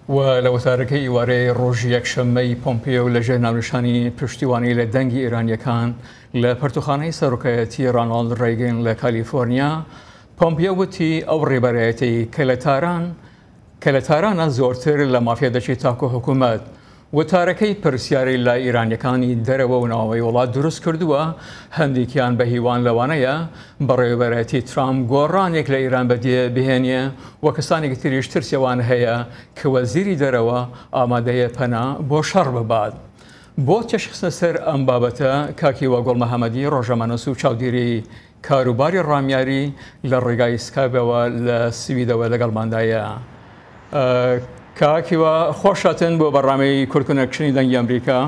و لە وتارەکەی ئیوارەی ڕۆژی یەکشەممەی پۆمپیۆ لە ژێر ناونیشانی پشتیوانی لە دەنگی ئێرانیەکان لە پەرتوخانەی سەرۆکایەتی ڕاناڵد ڕیگن لە کالیفۆرنیا، پۆمپیۆ وتی ئەو ڕێبەرایەتەی کە لە تاران کە لە تارانە زۆرتر لە مافیا دەچێت تاکو حکوومەت. وتارەکەی پرسیاری لای ئیرانیەکانی دەرەوە و ناوەوەی وڵات دروست کردووە، هەندێکیان بە هیوان لەوانەیە بەڕێوەبەرایەتی ترامپ گۆڕانێک لە ئیران بەدیێ بهێنێ و کەسانێکی تریش ترسی ئەوان هەیە کە وەزیری دەرەوە ئامادەیە پەنا بۆ شەڕ ببات. بۆ تێشخستنە سەر ئەم بابەتە کاک هیوا گوڵمحەمەدی ڕۆژنامەنووس و چاودێری کاروباری ڕامیاری لە ڕێگای سکایپەوە لە سویدەوە لەگەڵماندایە. کاک هیوا خۆش هاتن بۆ بەڕامەی کورد کۆنێکشنی دەنگی ئەمریکا.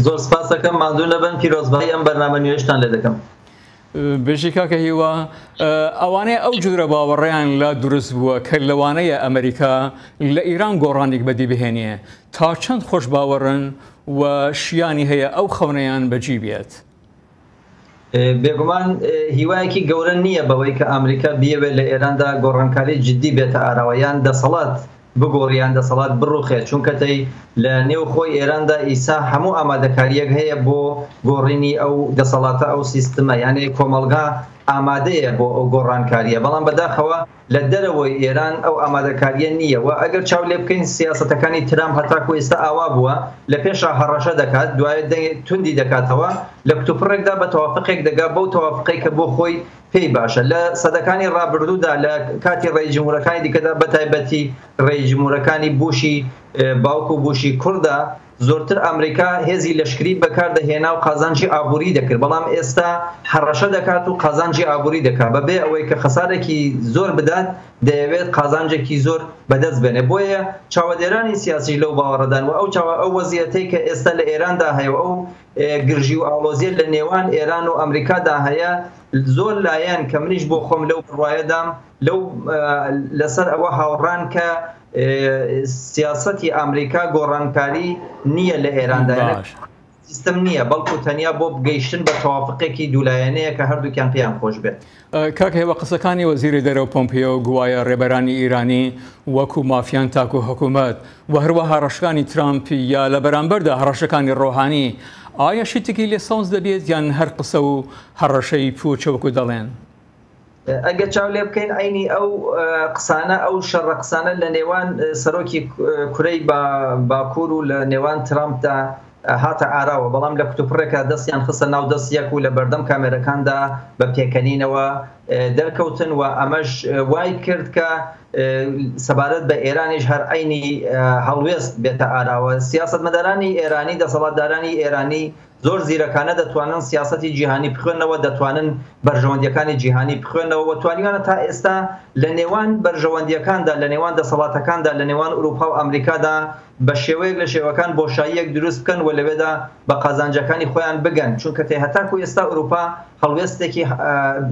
زۆر سپاس دەکەم، ماندوو نەبن، پیرۆزبایی ئەم بەرنامە نوێیەشتان لێ دەکەم. بژی کاکە هیوا. ئەوانەیە ئەو جورە باوەڕیان لا دروست بووە کە لەوانەیە ئەمریکا لە ئیران گۆڕانێک بەدی بهێنێ، تا چەند خۆش باوەڕن و شیانی هەیە ئەو خەونەیان بەجی بێت؟ بێگومان هیوایەکی گەورە نییە بەوەی کە ئەمریکا بیەوێت لە ئێراندا گۆڕانکاری جددی بێتە ئاراوە یان دەسەڵات بگۆڕی یان دەسەڵات بڕوخێت، چونکە تەی لە نێو خۆی ئێراندا ئیسا هەموو ئامادەکارییەک هەیە بۆ گۆڕینی ئەو دەسەڵاتە ئەو سیستمە، یانێ کۆمەڵگا ئامادەیە بۆ ئەو گۆڕانکارییە، بەڵام بەداخەوە لە دەرەوەی ئێران ئەو ئامادەکارییە نییە و ئەگەر چاو لێ بکەین سیاسەتەکانی ترامپ هەتاکو ئێستا ئاوا بووە، لە پێشا هەڕەشە دەکات، دوایە دەنگ توندی دەکاتەوە، لە کتوپڕێکدا بە تەوافقێک دەگا بەو تەوافقەی کە بۆ خۆی پێی باشە. لە سەدەکانی ڕابردوودا لە کاتی ڕەئیس جمهورەکانی دیکەدا بە تایبەتی ڕەئیس جمهورەکانی بوشی باوک و بوشی کوڕدا زۆرتر ئەمریکا هێزی لەشکری بەکار دەهێنا و قازانجی ئابووری دەکرد، بەڵام ئێستا هەڕەشە دەکات و قازانجی ئابووری دەکات بەبێ ئەوەی کە خەسارێکی زۆر بدات، دەیەوێت قازانجێکی زۆر بەدەست بێنێ. بۆیە چاوەدێرانی سیاسیش لەو باوەڕەدان و ئەو چاوە ئەو وەزیەتەی کە ئێستا لە ئێراندا هەیە و ئەو گرژی و ئاڵۆزیە لە نێوان ئێران و ئەمریکادا هەیە زۆر لایەن کە منیش بۆ خۆم لەو بڕوایەدام لەو لەسەر ئەوە هاوڕان کە سیاسەتی ئەمریکا گۆڕانکاری نییە لە ئێراندا سیستم نییە بەڵکو تەنیا بۆ گەیشتن بە تەوافقێکی دوولایەنەیە کە هەردووکیان پێیان خۆش بێت. کاک هێوا قسەکانی وەزیری دەرەوە پۆمپیۆ گوایە ڕێبەرانی ئیرانی وەکو مافیان تاکو حکوومەت و هەروەها هەڕەشەکانی ترامپ یا لە بەرامبەردا هەڕەشەکانی ڕۆحانی ئایا شتێکی لێ سەوز دەبێت یان هەر قسە و هەڕەشەی پووچە وەکو دەڵێن؟ ئەگەر چاو لێ بکەین عەینی ئەو قسانە ئەو شەڕە قسانە لە نێوان سەرۆکی کورەی باکوور و لە نێوان ترامپدا هاتە ئاراوە، بەڵام لە کوتوپڕێکا دەستیان خستە ناو دەست یەک و لە بەردەم کامێرەکاندا بە پێکەنینەوە دەرکەوتن و ئەمەش وای کرد کە سەبارەت بە ئێرانیش هەر عەینی هەڵوێست بێتە ئاراوە. سیاسەتمەدارانی ئێرانی، دەسەڵاتدارانی ئێرانی زۆر زیرەکانە دەتوانن سیاسەتی جیهانی بخوێننەوە، دەتوانن بەرژەوەندییەکانی جیهانی بخوێننەوە و توانیویانە تا ئێستا لە نێوان بەرژەوەندییەکاندا، لە نێوان دەسەڵاتەکاندا، لە نێوان ئورووپا و ئەمریکادا بە شێوەیەک لە شێوەکان بۆشاییەک دروست بکەن و لەوێدا بە قازانجەکانی خۆیان بگەن، چونکە تێ هەتاکوو ئێستا ئورووپا هەڵوێستێکی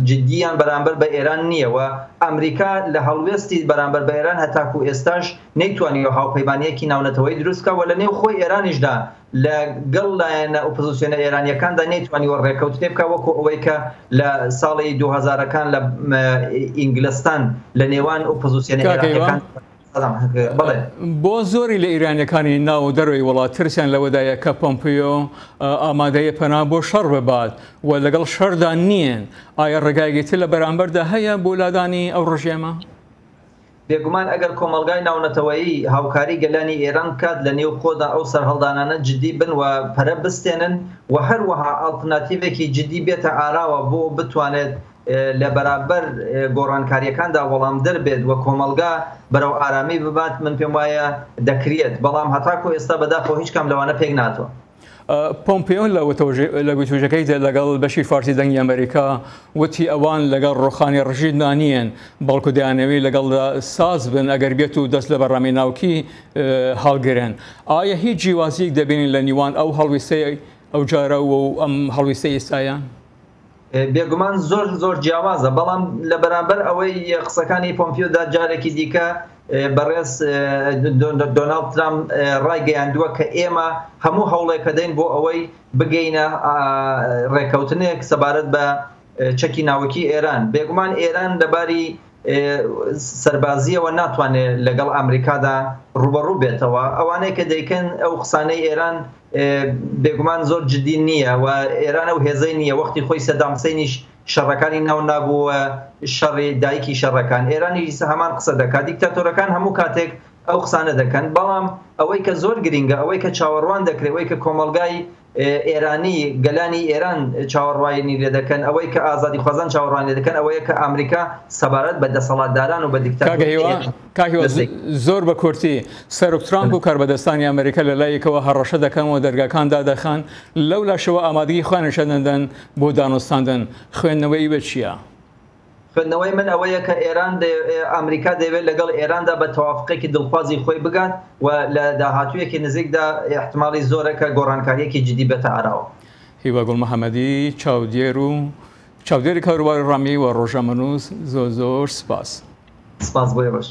جدییان بەرامبەر بە ئێران نییە و ئەمریکا لە هەڵوێستی بەرامبەر بە ئێران هەتاکوو ئێستاش نەیتوانیوە هاوپەیمانییەکی ناونەتەوەیی دروست بکا و لە نێو خۆی ئێرانیشدا لە گەڵ لایەنە ئۆپۆزسیۆنە ئێرانییەکاندا نەیتوانیوە ڕێکەوتنێ بکا وەکو ئەوەی کە لە ساڵی دووهەزارەکان لە ئینگلستان لە نێوان ئۆپۆزسیۆنە ئێرانییەکان بەڵێ. بۆ زۆری لە ئیرانیەکانی ناو و دەرەوەی وڵات ترسیان لەوەدایە کە پۆمپیۆ ئامادەیە پەنا بۆ شەڕ ببات و لەگەڵ شەڕدا نیین، ئایا ڕێگایەکی تر لە بەرامبەردا هەیە بۆ لادانی ئەو ڕژێمە؟ بێگومان ئەگەر کۆمەڵگای ناونەتەوەیی هاوکاری گەلانی ئێران بکات لە نێو خۆدا ئەو سەرهەڵدانانە جدی بن و پەرە بستێنن و هەروەها ئاڵترناتیڤێکی جدی بێتە ئاراوە بۆ بتوانێت لە بەرامبەر گۆڕانکارییەکاندا وەڵامدەر بێت و کۆمەڵگا بەرەو ئارامی ببات، من پێم وایە دەکریەت، بەڵام هەتاکو ئێستا بەداخەوە هیچ کام لەوانە پێک ناتوە. پۆمپێۆ لە وتووێژەکەیدا لەگەڵ بەشی فارسی دەنگی ئەمەریکا وتی ئەوان لەگەڵ ڕوخانی ڕژیمدا نییەن، بەڵکو دەیانەوێت لەگەڵدا ساز بن ئەگەر بێت و دەست لە بەرنامەی ناوکی هەڵگرن. ئایا هیچ جیوازییەک دەبینین لە نیوان ئەو هەڵویستەی ئەوجارە و ئەم هەڵویستەی ئێستایان؟ بێگومان زۆر زۆر جیاوازە، بەڵام لە بەرامبەر ئەوەی قسەکانی پۆمپیۆدا جارێکی دیکە بەڕێز دۆناڵد ترامپ ڕایگەیاندووە کە ئێمە هەموو هەوڵێک دەین بۆ ئەوەی بگەینە ڕێککەوتنێک سەبارەت بە چەکی ناوکی ئێران. بێگومان ئێران لەباری سەربازییەوە ناتوانێت لەگەڵ ئەمریکادا ڕووبەڕوو بێتەوە. ئەوانەی کە دەیکەن ئەو قسانەی ئێران بێگومان زۆر جدی نییە و ئێران ئەو هێزەی نییە. وەختی خۆی سەدام حسینیش شەڕەکانی ناو نابوو شەڕی دایکی شەڕەکان. ئێرانیش هەمان قسە دەکات. دیکتاتۆرەکان هەموو کاتێک ئەو قسانە دەکەن. بەڵام ئەوەی کە زۆر گرینگە، ئەوەی کە چاوەڕوان دەکرێت، ئەوەی کە کۆمەڵگای ئێرانی، گەلانی ئێران چاوەڕوانی لێ دەکەن، ئەوەی کە ئازادیخوازان چاوەڕوانی لێ دەکەن ئەوەیە کە ئامریکا سەبارەت بە دەسەڵاتداران و بە کاکە هیوا، کاک هیوا زۆر بە کورتی، سەرۆک ترامپ و کاربەدەستانی ئەمریکا لە لایەکەوە هەڕەشە دەکەن و دەرگاکان دادەخەن، لەو لاشەوە ئامادەگی خۆیان نیشان دەدەن بۆ دانوستاندن، خوێندنەوەی ئیوە چییە؟ خوێندنەوەی من ئەوەیە کە ئێران ئەمریکا دەیەوێت لەگەڵ ئێراندا بە تەوافقێکی دڵخوازی خۆی بگات و لە داهاتوویەکی نزیکدا ئیحتماڵی زۆرە کە گۆڕانکارییەکی جدی بێتە ئاراوە. هیوا گوڵ محەمەدی، چاودێر و چاودێری کاروباری ڕامیی و ڕۆژنامەنووس، زۆر زۆر سپاس. سپاس بۆ ئێوەش.